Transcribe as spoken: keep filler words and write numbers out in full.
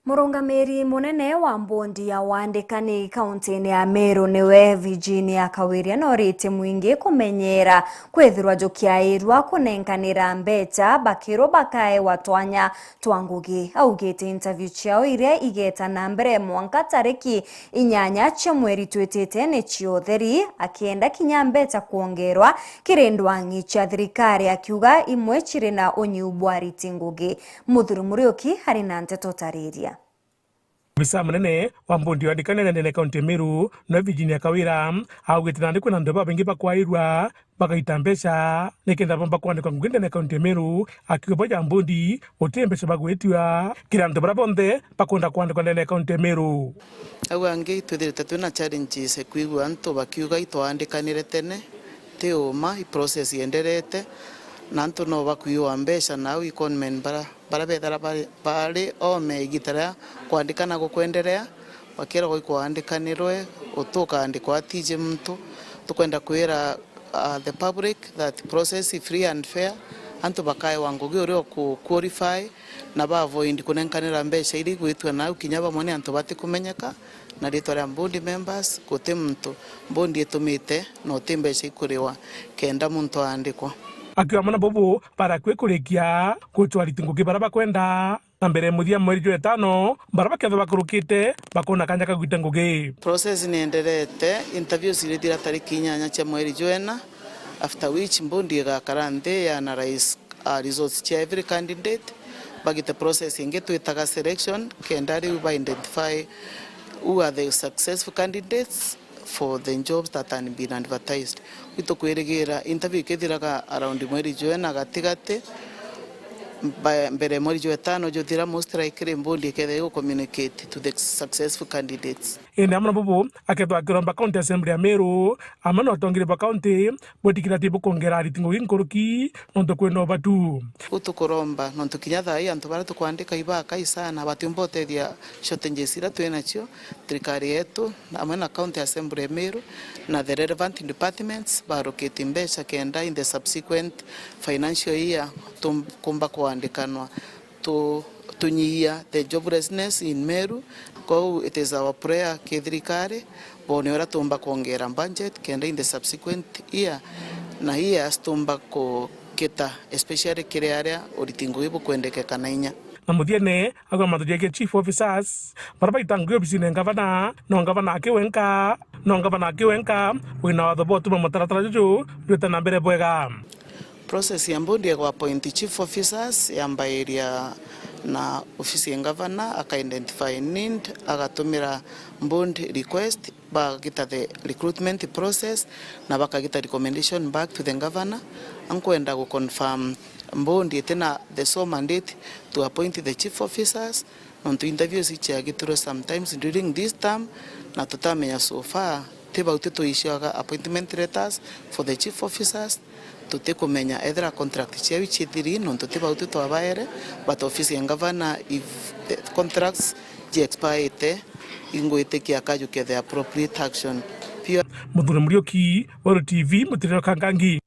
Murungamiri munene wa mbondi ya waandikani kauntini ya Meru niwe Virginia Kawiria noritie mwingi kumenyera kwithirwa jukiairwa kunenkanira mbecha bakirwo bakaewa twanya twa ngugi. Augite interview ciao iria igeta na mbere mwanka tariki inyanya cia mweri twitite ni cia utheri, akienda kinya mbecha kwongerwa kiri ndwang'i cia thirikari, akiuga imwe ciri na unyiu bwa ariti ngugi. Muthuri Muriuki ari na nteto tariria. Obisa munene wa mbondi ya andikani ndene kaunti ya Meru, no Virginia Kawira, augite nandi kwina antu babaingi bakwairwa bagaita mbecha nikenda bomba kwandikwa ngugi ndene kaunti ya Meru, akiuga bo ja mbondi guti mbecha bagwitiwa kiri antu baria bonthe bakwenda kwandikwa ndene kaunti ya Meru. Au angi twithirite twina challenges kwigua antu bakiuga itwaandikanire tene, ti uma, i process yenderete, na antu no bakuiwa mbecha na au i conmen bara, bara bethira bari, bari ome igita ria kwandikana gukwenderea, bakiragwa ikwaandikanirwe, utukaandikwa atiji muntu. Tukwenda kwira, uh, the public that process is free and fair, antu bakaewa ngugi uria uku qualify, na ba avoid kunenkanira mbecha iria igwitwa nau kinya bamwe ni antu batikumenyeka, na ritwa ria board members, guti muntu board itumite, na uti mbecha ikuriwa kenda muntu aandikwa. Akiuga amwe na bubu barakwi kurikia gwitwa ariti ngugi baria bakwenda, na mbere muthia mweri jwa itano, baria bakethwa bakurukite bakona kanya ka gwita ngugi. Process ni enderete, interviews irithira tariki inyanya cia mweri jwa ina, after which board igakara nthi ya analyze, uh, results cia every candidate, bagite process ingi twitaga selection, kenda riu ba identify who are the successful candidates for the jobs that had been advertised. Kwi tukwirigira interview ikithiraga around mweri jwa ina gatigati, mba-, mbere mweri jwa itano juthira, most likely board ikethira igu communicate to the successful candidates. Indi amwe na bubu, akethwa akiromba County Assembly ya Meru, amwe na utongeria bwa county, bwetikira ti bukwongera ariti ngugi nkuruki, nontu kwina ubatu. Uu tukuromba, nontu kinya thaa ii antu baria tukwandika ibakai sana, batiumba utethia shortages iria twinacio, thirikari yetu, amwe na County Assembly ya Meru, na the relevant departments, barukite mbecha kenda in the subsequent financial year tum-, kumba kwandikanwa. tu-, tunyihia the joblessness in Meru. Kou it is our prayer ki thirikari bone uria tumba kwongera budget kenda in the subsequent year na years tumba kugita, especially kiri aria uriti ngugi bukwendekeka na inya. Na muthiene, agwe mantu jegie chief officers, baria baita ngugi obisine ya ngavana, no ngavana aki wenka, no ngavana aki wenka wina watho bwa utuma mutaratara juju jwita na mbere bwega. Process ya board ya gwa appoint chief officers yambairia na ofisi ya governor, aka identify need, agatumira board request, bagita the recruitment process, na bakagita recommendation back to the governor. Ankwenda gu confirm board itina the sole mandate to appoint the chief officers, nontu interviews iciagitirwe sometimes during this term, na tutamenya so far, ti bau tu tuishiaga appointment letters for the chief officers, tutikumenya ethira contract ciao icithiri, nontu ti bau tu twabaere, but office ya governor, if the contracts ji expirete, ingwitikia akajukia the appropriate action. Pia Muthuri Muriuki, Weru T V, Mutiriro Kangangi.